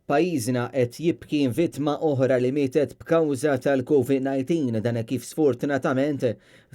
Pajjiżna qed jibki vittma oħra li mietet b'kawża tal-Covid-19 dan hekk kif sfortunatament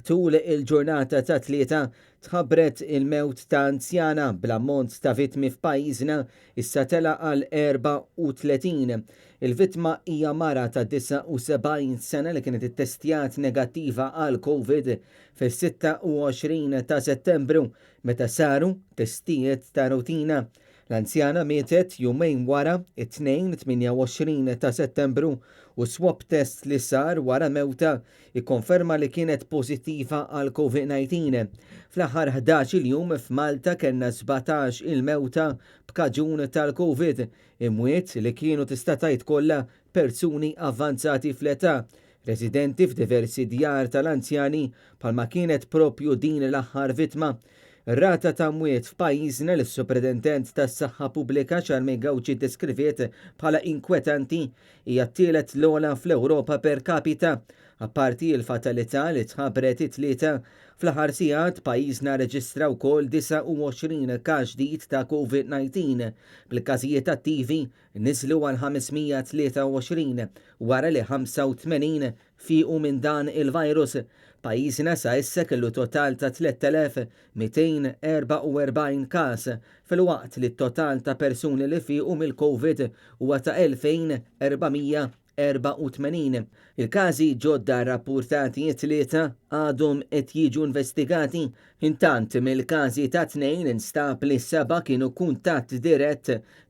tul il-ġurnata tat-Tlieta tħabbret il-mewt ta' anzjana bl-ammont ta' vittmi f'pajjiżna issa tela' għal 34. Il-vittma hija mara ta' 79 sena li kienet ittestjat negattiva għall-Covid fis-26 ta' Settembru meta saru testijiet ta' rutina. L-anzjana mietet jumejn wara, it-Tnejn 28 ta' Settembru, u swab test li sar wara mewtha ikkonferma li kienet pożittiva għall-Covid-19. Fl-aħħar 11-il jum f'Malta kellna 17 il-mewta b'kaġun tal-Covid, imwiet li kienu tista' tgħid kollha persuni avvanzati fl-età, residenti f'diversi djar tal-anzjani bħalma kienet proprju din l-aħħar vittma. Ir-rata ta' mwiet f'pajjiżna li s-Supretendent tas-Saħħa Pubblika Charmaine Gauci ddeskriviet bħala inkwetanti hija t-tielet l-ogħla fl-Ewropa per capita. Apparti l-fatalità li tħabbret it-Tlieta, fl-aħħar sigħat pajjiżna rreġistra wkoll 29 każ ġdid ta' Covid-19, bil-każijiet attivi niżlu għal 523 wara li 85 fiequ minn dan il-virus. Pajjiżna sa issa kellu total ta' 3,244 każ, filwaqt li t-total ta' persuni li fiequ mill-Covid huwa ta' 2,484. Il-każi ġodda rrappurtati t-Tlieta għadhom qed jiġu investigati. Intant, mill-każi tat-Tnejn instab li sebgħa kienu kuntatt dirett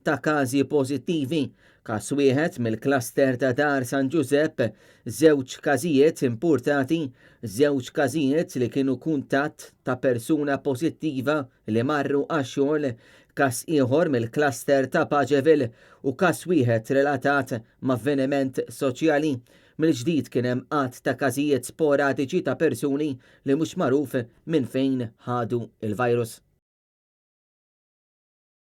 ta' każi pożittivi. Każ wieħed mill-cluster ta' Dar San Ġużepp, żewġ każijiet impurtati, żewġ każijiet li kienu kuntatt ta' persuna pożittiva li marru għax-xogħol, każ ieħor mill-cluster ta' Paceville u każ wieħed relatat m'avveniment soċjali. Mill-ġdid kien hemm għadd ta' każijiet sporadiċi ta' persuni li mhux magħruf minn fejn ħadu l-virus.